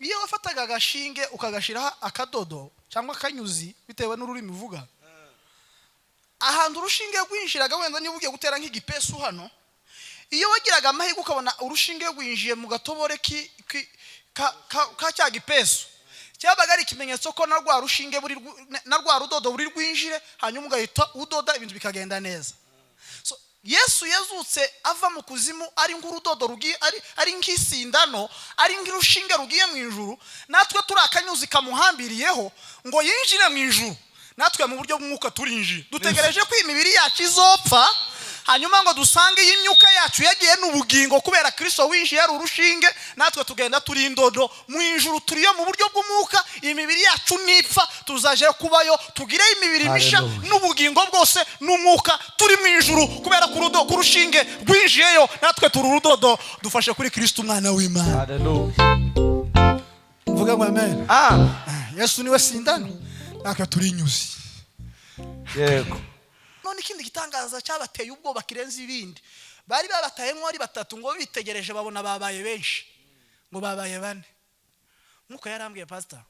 Iyo wafataga agashinge ukagashyiraho akadodo cyangwa akanyuzi, bitewe n'ururimi uvuga, ahantu urushinge rwinjiraga, wenda niba ugiye gutera nk'igipesu hano, iyo wagiraga amahirwe ukabona urushinge rwinjiye mu gatobore ka cya gipesu, cyabaga ari ikimenyetso ko na rwa rushinge na rwa rudodo buri rwinjire, hanyuma ugahita udoda, ibintu bikagenda neza. So, Yesu yazutse ava mu kuzimu ari nk'urudodo rugiye, ari nk'isindano, ari nk'urushinge rugiye mu ijuru. Natwe turi akanyuzi kamuhambiriyeho ngo yinjire mu ijuru. Natwe mu buryo bw'umwuka turinjiye, dutegereje ko imibiri yacu izopfa, hanyuma ngo dusange iyi myuka yacu yagiye n'ubugingo kubera Kirisito winjiye ari urushinge. Natwe tugenda turi indodo mu ijuru, turiyo mu buryo bw'umwuka. Imibiri yacu nipfa, tuzaje kubayo, tugire imibiri misha Hallelujah. n'ubugingo bwose n'umwuka, turi mu ijuru kubera ko urushinge rwinjiyeyo. Natwe turi urudodo dufashe kuri Kirisito umwana w'Imana. Hallelujah. Mvuge ngo amen. Ah. Yesu niwe sindano, natwe turi inyuzi. Yego. None ikindi gitangaza cyabateye ubwoba kirenze ibindi, bari babatayemo ari batatu, ngo bitegereje babona babaye benshi, ngo babaye bane. Nk'uko yarambwiye pasita,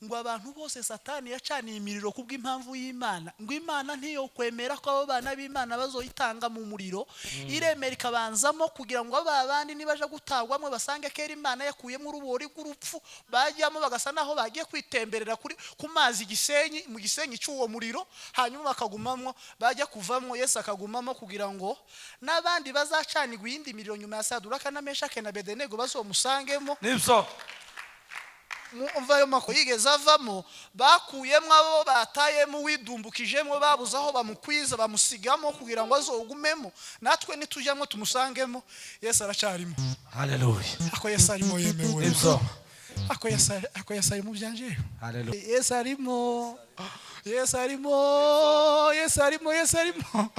ngo abantu bose Satani yacaniye imiriro kubw'impamvu y'Imana, ngo Imana ntiyo kwemera ko abo bana b'Imana bazoyitanga mu muriro, iremera ikabanzamo kugira ngo ba bandi nibaja gutagwamo basange kera Imana yakuyemo urubori rw'urupfu, bajyamo bagasa naho bagiye kwitemberera kuri ku mazi Gisenyi, mu Gisenyi cy'uwo muriro, hanyuma bakagumamwo, bajya kuvamwo Yesu akagumamo, kugira ngo n'abandi bazacanirwa iyindi miriro nyuma ya Saduraka na Meshake na Bedenego bazomusangemo. Nibyo. Umva, ayo mako yigeze avamo, bakuyemo abo batayemo, widumbukijemo, babuze aho bamukwiza, bamusigamo kugira ngo azogumemo. Natwe nitujyamo tumusangemo. Yesu aracyarimo. Hallelujah. Ako Yesu arimo yemewe. Nibyo. Ako Yesu ari mu byanje. Hallelujah. Yesu arimo, Yesu arimo, Yesu arimo, Yesu arimo.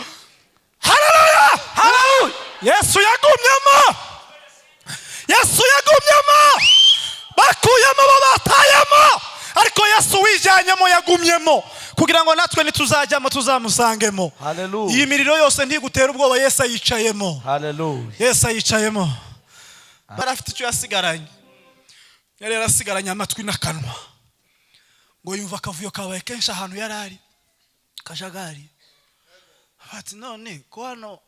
Haleluya! Hallelujah. Yesu yagumyemo, Yesu yagumyemo. Bakuyemo bo batayemo, ariko Yesu wijyanyemo yagumyemo kugira ngo natwe nituzajyamo tuzamusangemo. Hallelujah. Iyi miriro yose ntigutera ubwoba, Yesu ayicayemo. Hallelujah. Yesu ayicayemo. Bari afite icyo yasigaranye, yari yarasigaranye amatwi n'akanwa. Ngo yumva akavuyo kabaye kenshi ahantu yari ari kajagari, bati: "None ko hano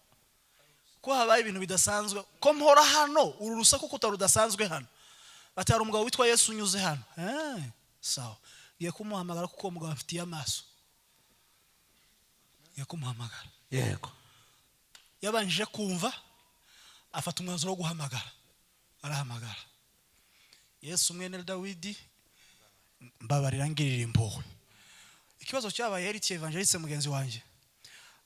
ko habaye ibintu bidasanzwe, ko mpora hano, uru rusaku kuta rudasanzwe hano?" Bati: "Hari umugabo witwa Yesu unyuze hano." "Sawa, ngiye kumuhamagara kuko uwo mugabo afitiye amaso, ngiye kumuhamagara." Yego. Yabanjije kumva, afata umwanzuro wo guhamagara. Arahamagara: "Yesu mwene Dawidi, mbabarira, ngirira impuhwe." Ikibazo cyabaye, yari evangeliste mugenzi wanjye,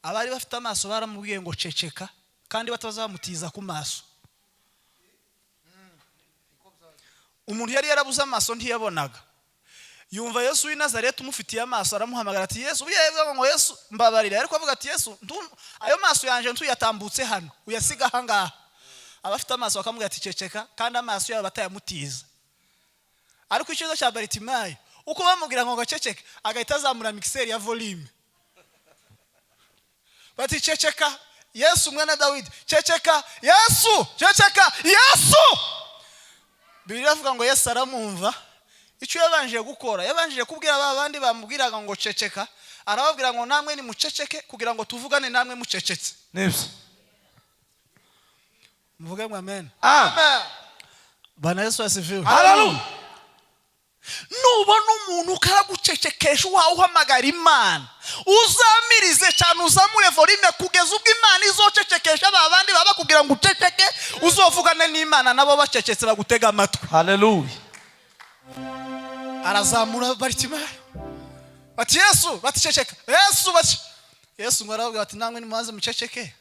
abari bafite amaso baramubwiye ngo "Ceceka", kandi batazamutiza ku maso. Umuntu yari yarabuze amaso, ntiyabonaga, yumva Yesu w'i Nazareti umufitiye amaso aramuhamagara ati: "Yesu." Ubu ngo: "Yesu, mbabarira", ariko avuga ati: "Yesu, ayo maso yanjye ntuyatambutse hano, uyasiga ahangaha." Abafite amaso bakamubwira ati: "Ceceka", kandi amaso yabo batayamutiza. Ariko ikibazo cya Baritimayo, uko bamubwira ngo gaceceke, agahita azamura mixer ya volume, bati: "Ceceka, Yesu mwana Dawidi, ceceka, Yesu, ceceka, Yesu." Bibiliya iravuga ngo Yesu aramwumva. Icyo yabanje gukora, yabanjije kubwira ba bandi bamubwiraga ngo "Ceceka", arababwira ngo: "Namwe nimuceceke kugira ngo tuvugane namwe mucecetse." Nibyo. Muvuge ngo amen. Amen. Bwana Yesu asifiwe. Hallelujah. Nubona umuntu ukaragucecekesha uwawe uhamagara Imana, uzamirize cyane, uzamure volume kugeza ubwo Imana izocecekesha ba bandi baba bakubwira ngo uceceke, uzovugane n'Imana nabo bacecetse, bagutega amatwi. Hallelujah. Arazamura Baritimayo, bati: "Yesu", bati: "Ceceka, Yesu", bati Yesu ngo arababwira ati: "Namwe nimubanze muceceke."